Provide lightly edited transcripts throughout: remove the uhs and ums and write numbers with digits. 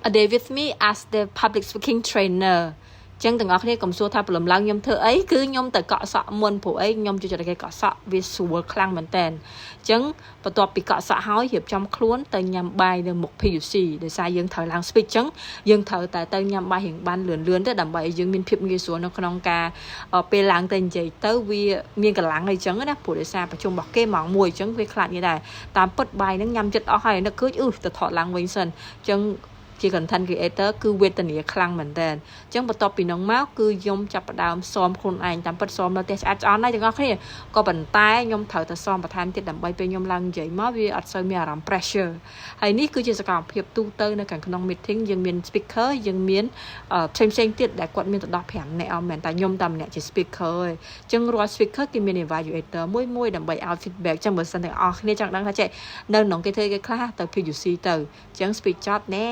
A day with me as the public speaking trainer. ចឹងទាំងអស់គ្នាកុំសួរថាព្រលឹមឡើងខ្ញុំធ្វើអីគឺខ្ញុំទៅកក់សក់មុនព្រោះអីខ្ញុំចូលចិត្តឲ្យគេកក់សក់វាស្រួលខ្លាំងមែនតើអញ្ចឹងបន្ទាប់ពីកក់សក់ហើយរៀបចំខ្លួនទៅញ៉ាំបាយនៅមុខ PUC ដោយសារយើងត្រូវឡើង speech ចឹងយើងត្រូវតែទៅញ៉ាំបាយរៀងបានលឿនលឿនទៅដើម្បីឲ្យយើងមានភាពងាយស្រួលនៅក្នុងការពេលឡើងទៅនិយាយទៅវាមានកម្លាំងអីចឹងណាព្រោះដោយសារប្រជុំរបស់គេម៉ោង1អញ្ចឹងវាខ្លាចនេះដែរតាមពិតបាយហ្នឹងញ៉ាំចិត្តអស់ហើយនឹកឃើញអឺទៅថតឡើងវិញសិនអញ្ចឹងជា content creator គឺវេទនាខ្លាំងមែនតើអញ្ចឹងបន្ទាប់ពីនោះមកគឺខ្ញុំចាប់ផ្ដើមซ้อមខ្លួនឯងតាមពិតซ้อមនៅផ្ទះស្អាតស្អំដែរទាំងអស់គ្នាក៏ប៉ុន្តែខ្ញុំត្រូវតែซ้อមបន្ថែមទៀតដើម្បីពេលខ្ញុំឡើងនិយាយមកវាអត់សូវមានអារម្មណ៍ pressure ហើយនេះគឺជាសកម្មភាពទូទៅនៅខាងក្នុង meeting យើងមាន speaker យើងមានផ្សេងផ្សេងទៀតដែលគាត់មានទៅដល់5នាក់អត់មែនតែខ្ញុំតែម្នាក់ជា speaker ទេអញ្ចឹងរាល់ speaker គេមាន evaluator មួយមួយដើម្បីឲ្យ feedback ចឹងបើសិនទាំងអស់គ្នាចង់ដឹងថាចេះនៅក្នុងគេធ្វើគេខ្លះទៅ PUC ទៅអញ្ចឹង speech ចប់ណែ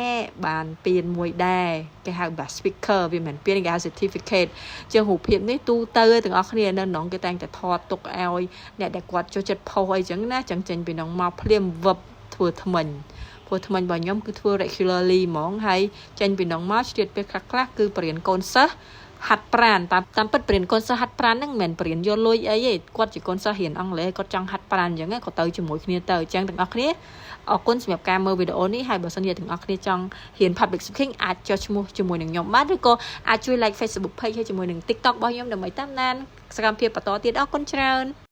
បានពានមួយដែរគេហៅ best speaker វាមិនមែនពានគេហៅ certificate ជាងរូបភាពនេះទូទៅទាំងអស់គ្នានៅក្នុងគេតែងតែថតទុកឲ្យអ្នកដែលគាត់ចូលចិត្តផុសអីចឹងណាចឹងចេញពីក្នុងមកភ្លាមវឹបធ្វើថ្មិញព្រោះថ្មិញរបស់ខ្ញុំគឺធ្វើ regularly ហ្មងហើយចេញពីក្នុងមកឆ្លៀតពេលខ្លះខ្លះគឺបរៀនកូនសិស្សហាត់ប្រានតាមតាមពិតបរៀនកូនសិស្សហាត់ប្រានហ្នឹងមិនមែនបរៀនយកលុយអីទេគាត់ជាកូនសិស្សរៀនអង់គ្លេសគាត់ចង់ហាត់ប្រានអញ្ចឹងគាត់ទៅជាមួយគ្នាទៅអញ្ចឹងទាំងអស់គ្នាអរគុណសម្រាប់ការមើលវីដេអូនេះហើយបើសិនជាទាំងអស់គ្នាចង់រៀន public speaking អាចចុះឈ្មោះជាមួយនឹងខ្ញុំបានឬក៏អាចជួយ like Facebook page ហើយជាមួយនឹង TikTok របស់ខ្ញុំដើម្បីតាមដានសកម្មភាពបន្តទៀតអរគុណច្រើន។